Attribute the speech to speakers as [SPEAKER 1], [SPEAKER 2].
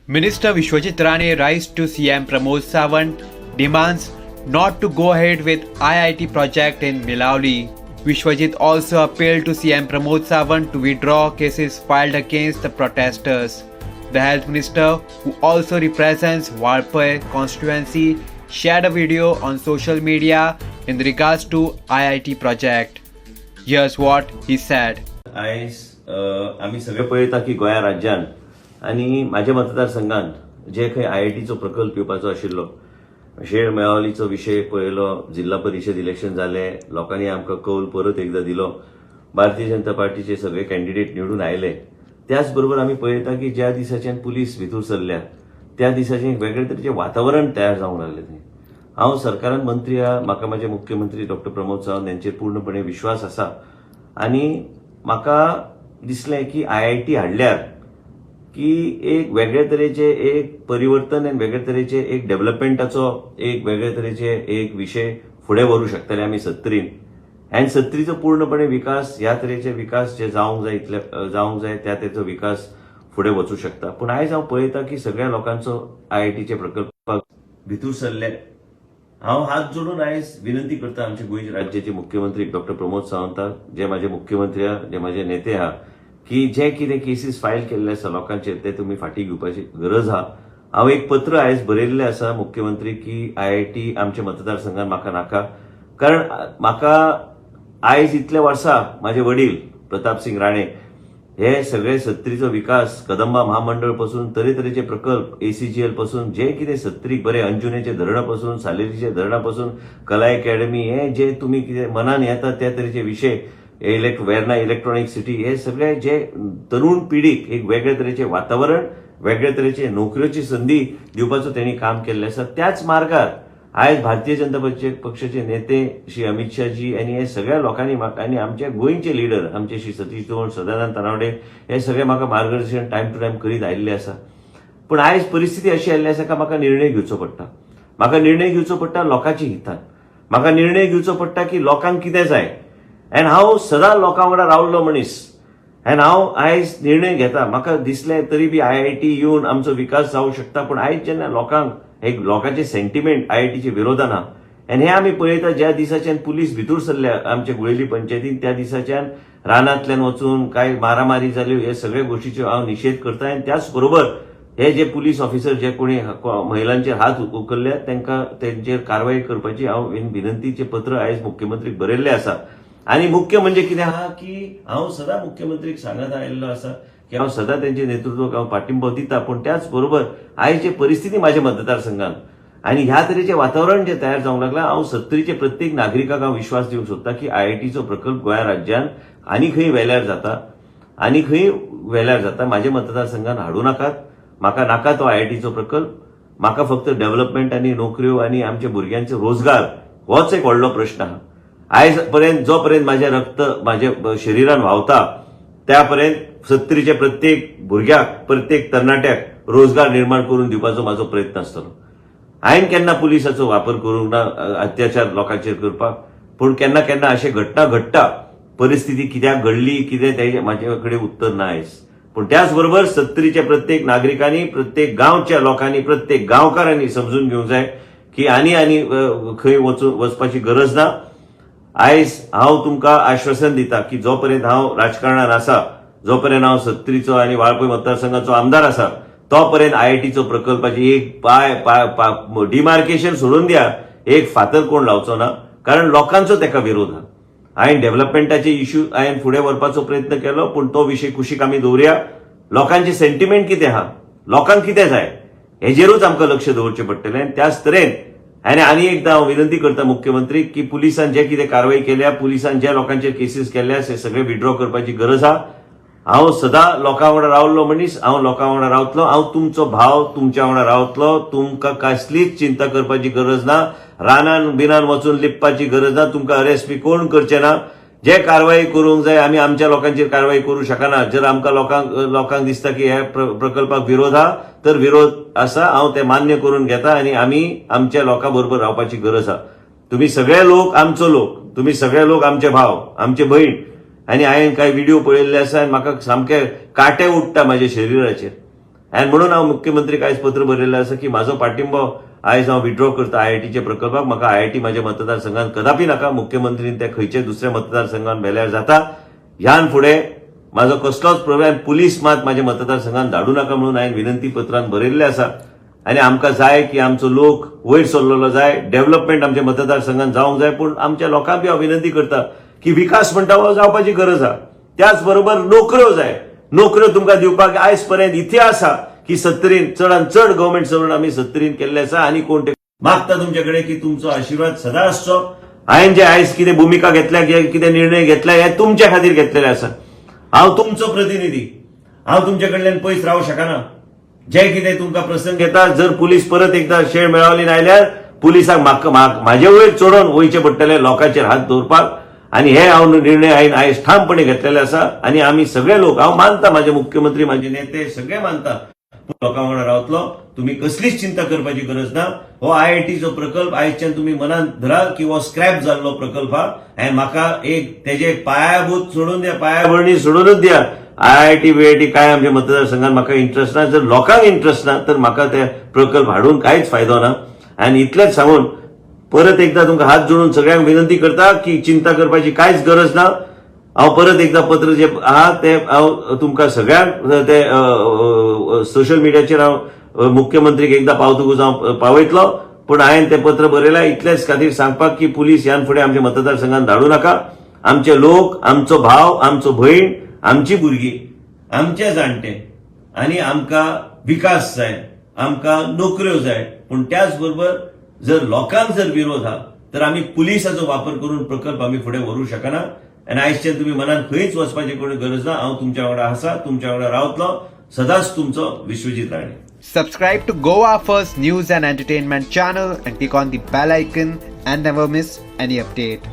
[SPEAKER 1] Minister Vishwajit Rane writes to CM Pramod Sawant, demands not to go ahead with IIT project in Melauli. Vishwajit also appealed to CM Pramod Sawant to withdraw cases filed against the protesters. The health minister, who also represents Valpoi constituency, shared a video on social media in regards to IIT project. Here's what he said.
[SPEAKER 2] आयज आमी सगळे पळयता की गोंया राज्यान आनी म्हाज्या मतदारसंघात जे खंय आयआयटीचो प्रकल्प येवपाचो आशिल्लो, शेळ मेळावलीचो विशय पळयलो. जिल्हा परिशद इलेक्शन जालें, लोकांनी आमकां कौल परत एकदां दिलो, भारतीय जनता पार्टीचे सगळे कॅन्डिडेट निवडून आयले. त्याच बरोबर आमी पळयता की ज्या दिसाच्यान पुलीस भितर सरल्या त्या दिसाचें एक वेगळे तरेचें वातावरण तयार जावंक लागलें. थंय हांव सरकारान मंत्री आहा, म्हाका म्हाजे मुख्यमंत्री डॉक्टर प्रमोद सावंत यांचेर पूर्णपणे विश्वास आसा आनी म्हाका दिसलें की आयआयटी हाडल्यार की एक वेगळे तरेचे एक परिवर्तन आनी वेगळे तरेचे एक डेव्हलपमेंटाचो एक वेगळे तरेचे एक विशय फुडें व्हरूं शकतले आमी सत्तरीन आनी सत्तरीचो पूर्णपणे विकास, ह्या तरेचे विकास जे जावंक जाय इतले जावंक जाय, त्या तरेचो विकास फुडें वचूं शकता. पूण आयज हांव पळयता की सगळ्या लोकांचो आयआयटीच्या प्रकल्पाक भितर सरले. हांव हात जोडून आयज विनंती करता आमचे गोंय राज्याचे मुख्यमंत्री डॉक्टर प्रमोद सावंताक, जे माझे मुख्यमंत्री आहा, जे माझे नेते आहा, की जे कितें केसीस फायल केल्ले आसा लोकांचेर ते तुमी फाटीं घेवपाची गरज आहा. हांव एक पत्र आयज बरयल्लें आसा मुख्यमंत्री की आयआयटी आमच्या मतदारसंघात म्हाका नाका, कारण म्हाका आयज इतले वर्सां माझे वडील प्रतापसिंग राणे हे सगळे सत्तरीचो विकास, कदंबा महामंडळ पासून तरेतरेचे प्रकल्प, एसीजीएल पासून जे कितें सत्तरीक बरें, अंजुनेचे धरणा पासून, सालेलीचे धरणा पासून, कला अकॅडमी, हे जे तुमी कितें मनान येता त्या तरेचे विशय, वेर्ना इलेक्ट्रॉनिक सिटी, हे सगळे जे तरुण पिढीक एक वेगळे तरेचे वातावरण, वेगळे तरेचे नोकऱ्योची संदी दिवपाचो तेणी काम केल्लें आसा. त्याच मार्गार आयज भारतीय जनता पक्षाचे नेते श्री अमित शाहजी आनी हे सगळ्या लोकांनी म्हाका आनी आमचे गोंयचे लिडर आमचे श्री सतीश तोंड, सदानंद तानावडे, हे सगळे म्हाका मार्गदर्शन टायम टू टायम करीत आयिल्ले आसा. पूण आयज परिस्थिती अशी आयिल्ली आसा काय म्हाका निर्णय घेवचो पडटा. म्हाका निर्णय घेवचो पडटा लोकांच्या हितान. म्हाका निर्णय घेवचो पडटा की लोकांक कितें जाय. आनी हांव सदां लोकां वांगडा रावल्लो मनीस आनी हांव आयज निर्णय घेता. म्हाका दिसलें तरी बी आयआयटी येवन आमचो विकास जावंक शकता, पूण आयज जेन्ना लोकांक एक लोकांचे सेंटिमेंट आयआयटीचे विरोधान आहा आनी हे आमी पळयता, ज्या दिसाच्यान पुलीस भितर सरल्या आमच्या गुळेली पंचायतीन त्या दिसाच्यान रानांतल्यान वचून कांय मारामारी जाल्यो, हे सगळे गोश्टीचो हांव निशेध करता. आनी त्याच बरोबर हे जे पुलीस ऑफिसर जे कोणी महिलांचेर हात उखल्ले तांकां तेंचेर कारवाय करपाची हांव विनंतीचें पत्र आयज मुख्यमंत्रीक बरयल्लें आसा. आनी मुख्य म्हणजे कितें आहा की हांव सदां मुख्यमंत्रीक सांगत आयिल्लो आसा की हांव सदां तेंचे नेतृत्वाक हांव पाठिंबो दिता, पूण त्याच बरोबर आयज जे परिस्थिती म्हाज्या मतदारसंघात आनी ह्या तरेचें वातावरण जें तयार जावंक लागलां, हांव सत्तरीचे प्रत्येक नागरिकाक हांव विश्वास दिवंक सोदता की आयआयटीचो प्रकल्प गोंया राज्यान आनी खंय वेल्यार जाता, आनी खंय वेल्यार जाता, म्हाज्या मतदारसंघात हाडूं नाकात. म्हाका नाका तो आयआयटीचो प्रकल्प. म्हाका फक्त डेव्हलपमेंट आनी नोकऱ्यो आनी आमच्या भुरग्यांचो रोजगार होच एक व्हडलो प्रश्न आहा. आयज पर्यंत जो पर्यंत माझे रक्त माझ्या शरीरान व्हांवता त्या पर्यंत सत्तरीच्या प्रत्येक भुरग्याक, प्रत्येक तरणाट्याक रोजगार निर्माण करून दिवपाचो म्हाजो प्रयत्न आसतलो. हांवें केन्ना पुलिसाचो वापर करूंक ना अत्याचार लोकांचेर करपाक, पूण केन्ना केन्ना अशें घटना घडटा. परिस्थिती कित्याक घडली, कितें तेजें म्हाजे कडेन उत्तर ना आयज. पूण त्याच बरोबर सत्तरीच्या प्रत्येक नागरिकांनी, प्रत्येक गांवच्या लोकांनी, प्रत्येक गांवकारांनी समजून घेवंक जाय की आनी आनी खंय वचून वचपाची गरज ना. आयज हांव तुमकां आश्वासन दिता की जो पर्यंत हांव राजकारणान आसा, जो पर्यंत हांव सत्तरीचो आनी वाळपय मतदारसंघाचो आमदार आसा, तो पर्यंत आयआयटीचो प्रकल्पाची एक पाय पाय डिमार्केशन सोडून द्या, एक फातर कोण लावचो ना, कारण लोकांचो तेका विरोध आहा. हांवें डेव्हलपमेंटाचे इश्यू हांवें फुडें व्हरपाचो प्रयत्न केलो, पूण तो विशय कुशीक आमी दवरुया. लोकांचे सेंटिमेंट कितें आहा, लोकांक कितें जाय, हेजेरूच आमकां लक्ष दवरचें पडटलें. आनी त्याच तरेन आनी आनी एकदां हांव विनंती करता मुख्यमंत्री की पुलिसान जे कितें कारवाय केल्या, पुलिसान ज्या लोकांचेर केसीस केल्या ते सगळे विड्रॉ करपाची गरज आहा. हांव सदां लोकां वांगडा रावल्लो मनीस, हांव लोकां वांगडा रावतलो. हांव तुमचो भाव, तुमच्या वांगडा रावतलो. तुमकां कसलीच चिंता करपाची गरज ना. रानान बिनान वचून लिपपाची गरज ना. तुमकां अरेस्ट बी कोण करचे ना. जे कारवाई करूंक जाय, आमी आमच्या लोकांचेर कारवाई करूं शकना. जर आमकां लोकांक लोकांक दिसता की ह्या प्रकल्पाक विरोध आहा तर विरोध आसा, हांव ते मान्य करून घेता आनी आमी आमच्या लोकां बरोबर रावपाची गरज आहा. तुमी सगळे लोक आमचो लोक, तुमी सगळे लोक आमचे भाव, आमचे भयण. आनी हांवें कांय व्हिडिओ पळयल्ले आसा आनी म्हाका सामके कांटे उठ्ठा म्हाज्या शरिराचेर. आनी म्हणून हांव मुख्यमंत्रीक आयज पत्र बरयलें आसा की म्हाजो पाठिंबो आयज हांव विड्रॉ करता आयआयटीच्या प्रकल्पाक. म्हाका आयआयटी म्हाज्या मतदारसंघात कदापी नाका. मुख्यमंत्रीन ते खंयचे दुसऱ्या मतदारसंघात व्हेल्यार जाता. ह्यान फुडें म्हाजो कसलोच प्रॉब्लेम, पुलीस मात म्हाज्या मतदारसंघात धाडूं नाका म्हणून हांवें विनंती पत्रान बरयल्लें आसा. आनी आमकां जाय की आमचो लोक वयर सरलेलो जाय, डेव्हलपमेंट आमच्या मतदारसंघात जावंक जाय. पूण आमच्या लोकांक बी हांव विनंती करता की विकास म्हणटा हो जावपाची गरज आसा, त्याच बरोबर नोकऱ्यो जाय. नोकऱ्यो तुमकां दिवपाक आयज पर्यंत इतिहास आसा की सत्तरीन चडान चड गव्हर्मेंट सर्वंट आमी सत्तरीन केल्ले आसा. आनी कोण ते मागता तुमचे कडेन की तुमचो आशिर्वाद सदां आसचो. हांवें जे आयज कितें भुमिका घेतल्या, कितें निर्णय घेतला, हे तुमच्या खातीर घेतलेले आसा. हांव तुमचो प्रतिनिधी, हांव तुमचे कडल्यान पयस रावंक शकना. जे कितें तुमकां प्रसंग येता, जर पुलीस परत एकदा शेळ मेळावली आयल्यार पुलिसांक म्हाका म्हाजे वयर चडोवन वयचें पडटलें लोकांचेर हात दवरपाक. आनी हे हांव निर्णय हांवें आयज ठामपणे घेतलेले आसा. आनी आमी सगळे लोक, हांव मानता म्हाजे मुख्यमंत्री, म्हाजे नेते सगळे मानता, लोकां वांगडा रावतलो. तुमी कसलीच चिंता करपाची गरज ना. हो आयआयटीचो प्रकल्प आयजच्यान तुमी मनात धरा की हो स्क्रॅप जाल्लो प्रकल्प हा. आनी म्हाका एक तेजे पायाभूत सोडून द्या, पायाभरणी सोडूनच द्या. आयआयटी बीआयटी काय आमच्या मतदारसंघात म्हाका इंट्रस्ट ना. जर लोकांक इंट्रस्ट ना तर म्हाका ते प्रकल्प हाडून कांयच फायदो ना. आनी इतलेंच सांगून परत एकदा तुमकां हात जोडून सगळ्यांक विनंती करता की चिंता करपाची कांयच गरज ना. हांव परत एकदा पत्र जे आहा ते हांव तुमकां सगळ्यांक ते सोशल मिडियाचेर हांव मुख्यमंत्रीक एकदा पावतकूच हांव पावयतलो. पूण हांवें तें पत्र बरयलां इतलेंच खातीर सांगपाक की पुलीस ह्यान फुडें आमच्या मतदारसंघात धाडूं नाका. आमचे लोक, आमचो भाव, आमचो भयण, आमची भुरगीं, आमचे जाणटे, आनी आमकां विकास जाय, आमकां नोकऱ्यो जाय. पूण त्याच बरोबर जर लोकांक जर विरोध हा तर आमी पुलिसाचो वापर करून प्रकल्प आमी फुडें व्हरूंक शकना. आनी आयजच्यान तुमी मनान खंयच वचपाची कोणी गरज ना. हांव तुमच्या वांगडा आसा, तुमच्या वांगडा रावतलो सदांच. तुमचो Vishwajit Rane.
[SPEAKER 1] Subscribe to Goa First News and Entertainment channel and click on the bell icon and never miss any update.